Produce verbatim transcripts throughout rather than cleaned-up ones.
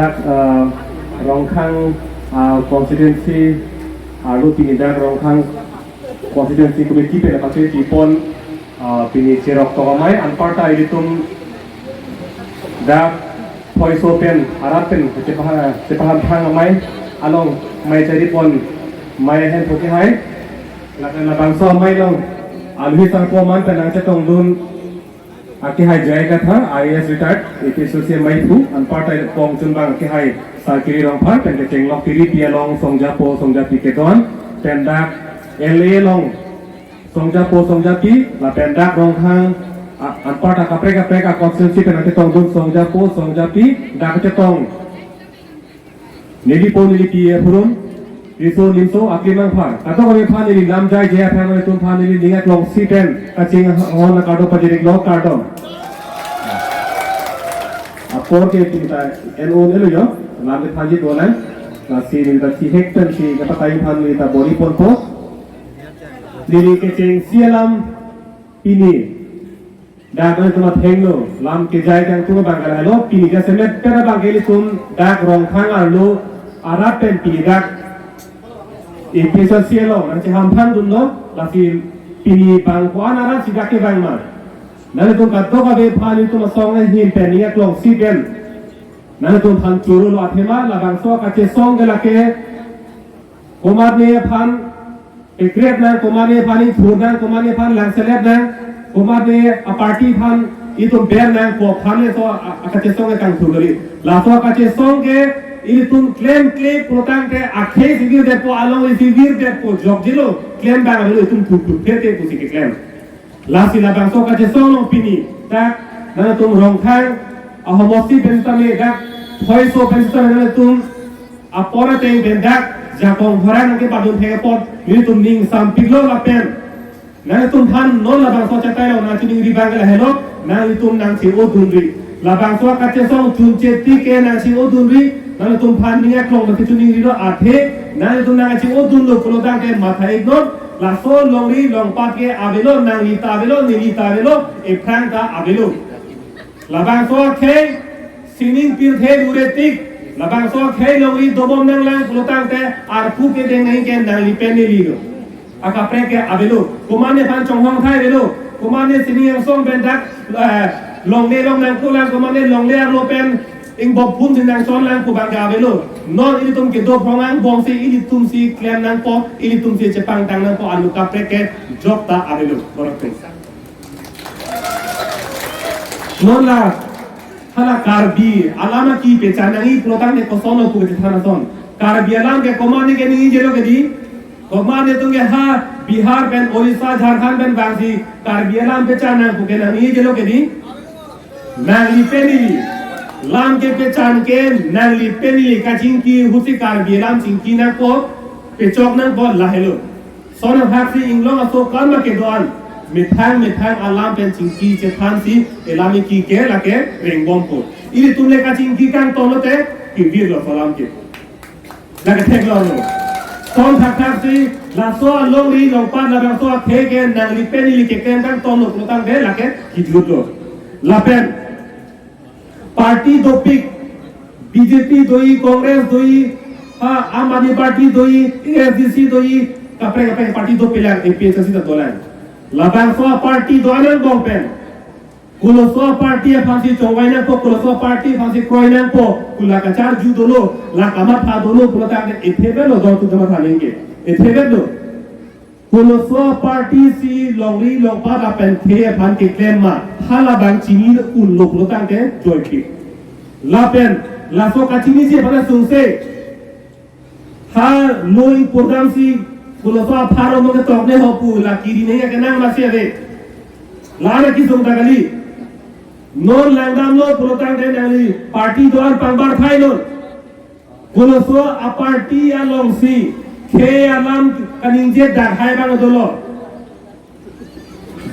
Dak, uh, Rongkhang, uh, constituency, uh, arlo pini dak Rongkhang constituency committee pen pachepipon, uh, pini cherok tok amei, anparta ilitum dak phoiso pen, arat pen, chepaha-, chepahamphang amei, along mei charipon, mei ahem phoke hai, la, labangso amei along, alwi sangpo man pen nangchetongdun, akehai J I Kathar, I A S retired, A P H L C amei aphu, anparta pongchunbang akehai Sarkiri Rongphar, pen kecheng Lokpiri pi along songjapo, songjapi kedo-an, pen dak L A along songjapo, songjapi, lapen dak Rongkhang, a-, anparta kaprek kaprek a-constituency pen nangchetongdun songjapo, songjapi, dak chetong nelipo nelipi ahurum, riso nimso aklim nangphan. Kadokave aphan neli lam jaije aphan nelitum aphan neli ning aklongsi pen kachinghon akardom pajir-iklo, kardom. Apor ke pini ta en-o nelo yo, lam ke phanji dolang. Lasi neli ta chihek pensi kapatai aphan neli ta bor-iponpo. Neli kechengsi alam pini dak nangtum athengno, lam kejai kangtung abang ke lahelo, pini jasemet pera abang ke ilitum dak Rongkhang arlo arat pen pini dak A P H L C along nangchehamphangdunlo, lasi pini bang ko-an arat si dak kevang ma. Nanglitum kadokave aphan ilitum asong ahin pen ning aklongsi pen nanglitum aphan chorolo athema, labangso kachesong ke lake komatne aphan pekrep nang, komatne aphan ingthur nang, komatne aphan langselet nang, komatne aparty aphan itum ber nang pu aphan le so a-, akachesong ke kangthur kali. Laso akachesong ke ilitum klemkle pulotangte akhei si virdetpo, along si virdetpo, jokjelo, klem bang avelo, itum thurthur pherte pusi keklem. Lasi labangso kachesong along pini dak nangtum Rongkhang ahomosti pen tame dak phoiso pen tame nangtum apor ateng pen dak jakong horan nangkepadun thek apot nelitum ning sampiklo lapen nangtum aphan non labangso achatai along nangchiningri abang ke lahelo, nanglitum nangche-odunri. Labangso kachesong chunche tik ke nangche-odunri, nanglitum aphan ning aklong nangchiningrilo, athe nanglitum nangche-odunlo pulotangte matha-iknon, laso longri longpat ke avelo, nangli ta avelo, neli ta avelo, ephrang ta avelo. Labangso akhei sining pirthe dure tik, labangso akhei longri dobom nanglang pulotangte arpu kedeng nangke nangli pen nelilo. Akaprek ke avelo, komatne aphan chonghong thai avelo, komatne sining angsong pen dak, eh, longle along nangkoklang, komatne longle arlo pen ingbok phun si nangchonlang pu abang ke avelo. Non ilitum kedo phrong angbong si ilitum si klem nangpo, ilitum si chepangtang nangpo, anu kaprek ke jok ta avelo. Borok pen. Non la, hala Karbi alam kepechan nangji pulotangte kosonlo pu kachethan ason. Karbi alam ke komatne ke ningjelo ke di. Komatne atum ke ha Bihar pen, Orissa, Jharkhand pen vangsi Karbi alam pechan nang pu ke nang ningjelo ke di. Nangli pen neli. Lam kepechan ke nangli pen neli kachingki ahutsi Karbi alam chingki nangpo, pechok nangpo lahelo. Son haksi inglong aso karma kedo-an methang methang alam pen chingki chethansi elam iki ke lake rengbompo. Ilitum le kachingki kangton lote kevirlo alam ke. Lake theklonglo. Son thakthak si laso alongri longpat labangso akhei ke nangli pen neli keklem kangtonlo pulotangte lake kejutlo. Lapen party dopik, B J P doji, Congress doji, ha, Aam Aadmi Party doji, A S D C doji, kaprek kaprek party dopilang, A P H L C ta dolang. Labangso party do-an angbong pen koloso party aphansi chongvai nangpo, koloso party aphansi kroi nangpo pu la kacharju dolo, la kamatha dolo pulotangte ethebetlo, dor tu kamatha nangke. Ethebetlo. Koloso party si longri longpat lapen khei aphan keklem ma, halabang chini unlo pulotangte joypik. Lapen laso kachiniji aphan sungse, ha lo ingpurdamsi koloso apharong mo ketok ne ho pu la kiri ne ya kenang masi ave. La na kisung ta kali. Non langdamlo pulotangte nangli party do-an pangbar thai non. Koloso aparty alongsi khei alam kaningje dak hai abang dolo.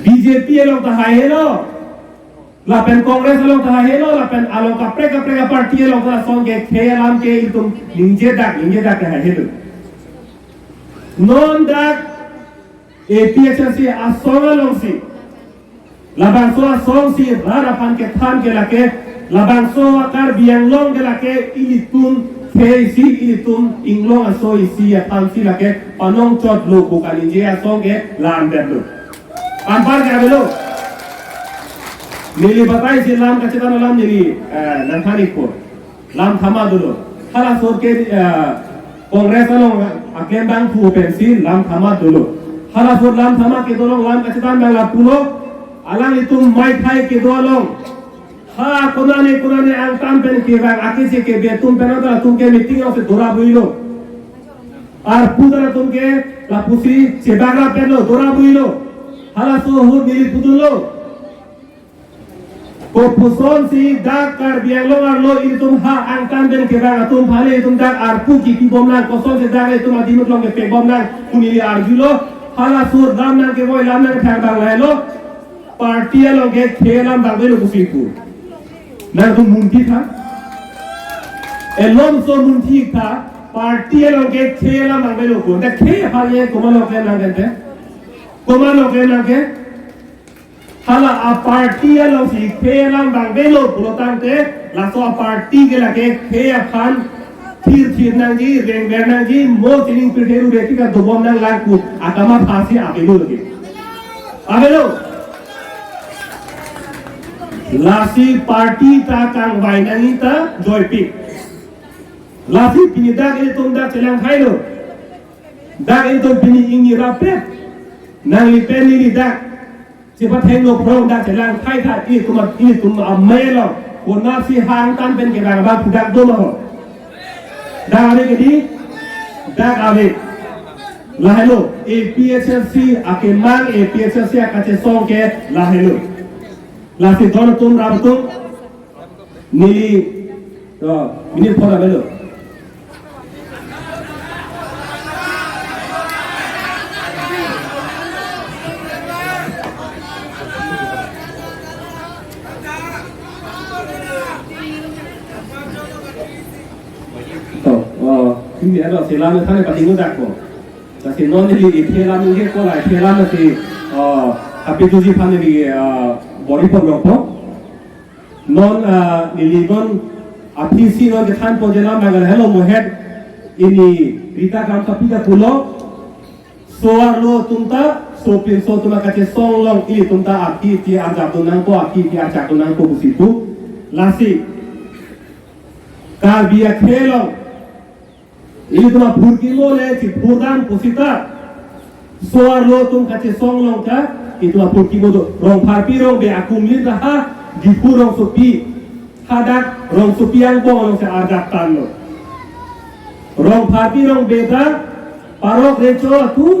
B J P along ta hai helo. Lapen Congress along ta hai helo, lapen along kaprek kaprek aparty along ta son ke khei alam ke itum ningje dak, ningje dak ke hai helo. Non dak A P H L C asong alongsi, labangso asongsi rat aphan kethan ke lake Labangso a-Karbi Anglong ke lake ilitum khei isi, ilitum inglong aso isi aphansi lake panongchotlo pu kaningje asong ke la-andetlo. Anpar ke avelo. Neli batai si lam kachetan alam neli, eh, nangthan-ikpo. Lam thama dolo. Halaso ke, eh, Congress along aklem abang thu pensi lam thama dolo. Halaso lam thama kedo along lam kachetan abang lapulo. Alanglitum maithai kedo along, ha konane konane angtan pen kevang akeche kebe atum pen anta atum ke meeting alongsi dora builo. Arpu ta atum ke lapusi chebak rapetlo, dora builo. Halaso ahut neli pudunlo. Kopuson si dak Karbi Anglong arlo ilitum ha angtan pen kevang atum aphan le ilitum dak arpu kipi bom nang, kosonsi dak ilitum adimut along kepek bom nang pu neli arjulo. Halaso lam nangkevoi lam nangkethang abang lahelo. Party along ke khei alam abang avelo pusi pu. Nangtum munthi tha. Elomso munthi tha. Party along ke khei alam abang avelo pu. Dak khei aphan ye komat along klem nang kente? Komat along klem nang ke? Hala a-party alongsi khei alam abang avelo pulo tangte, laso a-party ke lake khei aphan thirthir nangji, rengber nangji, mo sining pirthe rure kika dobom nanglang pu akam aphasi avelo lake. Avelo. Lasi party ta kangvai nangji ta joipik. Lasi pini dak ilitum dak chelang thailo. Dak ilitum pini ingni rapet. Nangli pen neli dak chepathengno phrong dak chelang thai tha, ilitum a, ilitum amelo. Konatsi ha angtan pen kevang abang pu dak do ma ho? Dak ave ke dei? Dak ave. Lahelo, A P H L C akemang, A P H L C akachesong ke lahelo. Lasi don atum, rap atum, neli, oh, minute pho ra avelo. To, oh, ini ada sila na thane pati ngudak ko. Lasi non neli iphe alam ningje ko la, iphe alam lasi, oh, tapi tuji aphan neli, ah, bor-i pon rokpo. Non, ah, neli non aphi si non kethan ponji alam abang lahelo, mohet ini Rita Kramsapi ta pulo, so-arlo atum ta, sopinso atum akachesong along ilitum ta aphi aphi arjap dun nangpo, aphi aphi arjap dun nangpo pusi pu. Lasi Karbi akhei along ilitum aphurkimo le chiphurdam pusita, so-arlo atum kachesong along ta ilitum aphurkimo do. Rongpharpi Rongbe akumlin ta ha Diphu rongsopi, hadak rongsopi angbong alongsi arjap tanlo. Rongpharpi Rongbe ta parok recho atum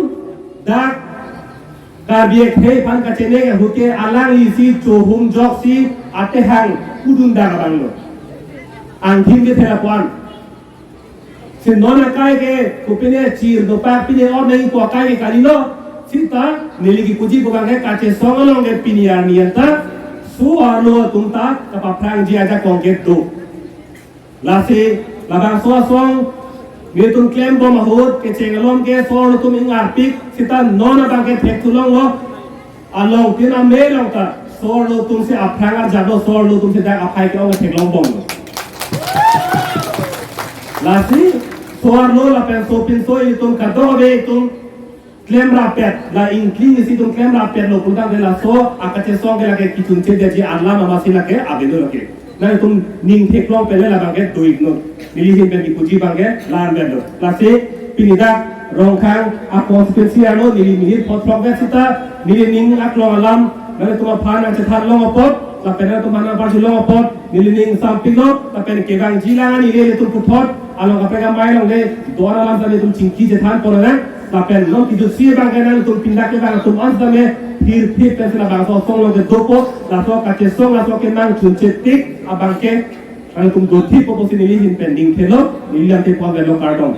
dak Karbi akhei aphan kacheneng ahut ke alanglisi chohum joksi atehang kudun dak abanglo. Angthin kethe lapu-an. Si non akai ke kopine chir dopak pine or nangji pu akai ke kalilo. Sita neli kipuji pu abang ke kachesong along ke pini arni anta so-arlo atum ta kapaphrangji ajakong ke do. Lasi labangso asong nelitum klembom ahut kecheng along ke so-arlo atum ingarpik, sita non abang ke thekthu longlo. Along tin ame along ta so-arlo atumsi aphrang arjaplo, so-arlo atumsi dak aphai ke-ong theklongbomlo. Lasi so-arlo lapen sopinso ilitum kadokave itum klem rapet, la ingkling isi itum klem rapetlo pu tangte laso akachesong ke lake kichunchedetji alam amatsi lake avelo lake. Nangtum ning theklong pen le labang ke do-iknon. Neli ahin pen kipuji abang ke la-an pen do. Lasi pini dak Rongkhang a-constituency arlo neli minute pho throkvet sita neli ning aklong alam nangtum aphan nangchethan long apot, lapen nangtum aphan nangparsi long apot, neli ning sampiklo, lapen kevangji lang neli ilitum puthot, along kaprek amei along le do-an alam sami itum chingki chethan pon nang, lapen non kijutsi abang ke nangtum pindak kevang atum an sami hirphir pensi labangso asong along ke dopo, laso kachesong laso kemang chunche tik abang ke nangtum dothippo pusi neli ahin pen ning thelo, neli lamthe pon avelo, kardom.